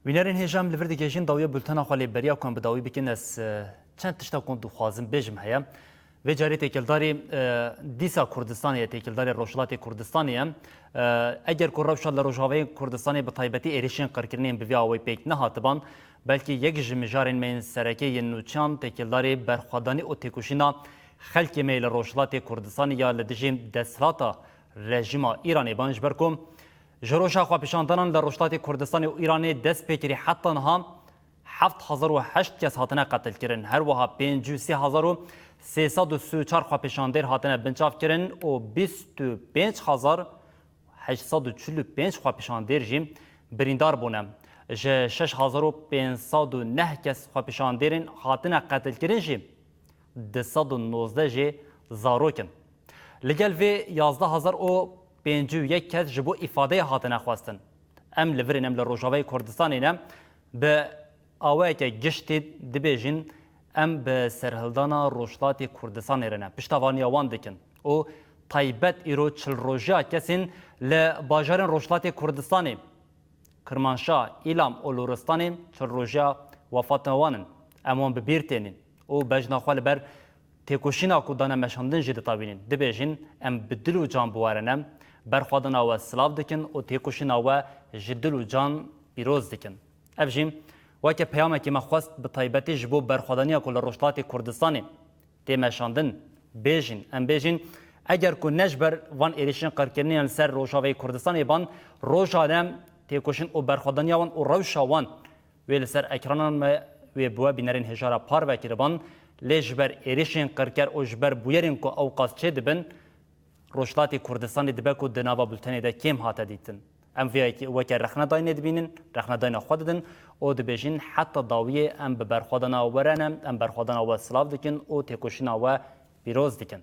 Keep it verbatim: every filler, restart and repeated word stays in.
Bînerên hêja, em li vir digihêjin dawiya bultena xwe, lê beriya ku em bi dawî bikin, ez, e, çend tişta ku dixwazim bêjim heye. Vê carê têkildarî, e, dîsa Kurdistanê ye, têkildarê Rojhilatê Kurdistanê ye. E, eger ku rewşa li Rojavayê Kurdistanê, bi taybetî êrîşên qirkirinên bi vî awayî pêk nehatiban, belkî yek ji mijarên me yên sereke yên nûçeyan têkildarê berxwedanî û têkoşîna xelkê me yê li Rojhilatê Kurdistanê ya li dijî desthilata rejîma Îranê ban, ji ber ku ji roja xwepêşandanan li Rojhilatê Kurdistanê û Îranê dest pê kirî heta niha heft hezar û heşt kes hatine qetilkirin. Her wiha pêncî û sê hezar û sê sed û sî û çar xwepêşandêr hatine binçavkirin û bîst û pênc hezar heşt sed û çil û pênc xwepêşandêr jî birîndar bûne. Ji şeş hezar û pênc sed û neh kes xwepêşandêrên hatine qetilkirin jî du sed û nozdeh jê zarok in. Li gel vê yazdeh hezar û pêncî û yek kes ji bo îfadeyê hatine xwestin. Em li vir in, em li Rojavayê Kurdistanê ne. Bi awayeke giştî dibêjin, em bi serhildana Rojhilatê Kurdistanê re ne, piştevaniya wan dikin û taybet îro çil rojiya kesên li bajarên Rojhilatê Kurdistanê, Kirmanşah, Îlam û Loristanê çil rojiya wefatina wan in. Em wan bi bîr tênin û bejna xwe li ber têkoşîna ku dane meşandin jî ditewînin. Dibêjin, em bi dil û can bi we re ne, berxwedana we silav dikin û têkoşîna we ji dil û can pîroz dikin. Ev jî weke peyamekî me xwest, bi taybetî ji bo berxwedaniya ku li Rojhilatê Kurdistanê tê meşandin, bêjin. Em bêjin, eger ku ne ji ber van êrîşên qirkirinê yên li ser Rojavayê Kurdistanê ban, roja ne têkoşîn û berxwedaniya wan û rewşa wan wê li ser ekranan me wê bi we bînerên hêja re parve kiriban, lê ji ber êrîşên qirker û ji ber bûyerên ku ewqas çêdibin, Rojhilatê Kurdistanê dibe ku di nava bultenê de kêm hate dîtin. Em vê yekê weke rexnedayînê dibînin, rexnedayîna xwe didin û dibêjin, heta dawiyê em bi berxwedana we re ne, em berxwedana we silav dikin û têkoşîna we pîroz dikin.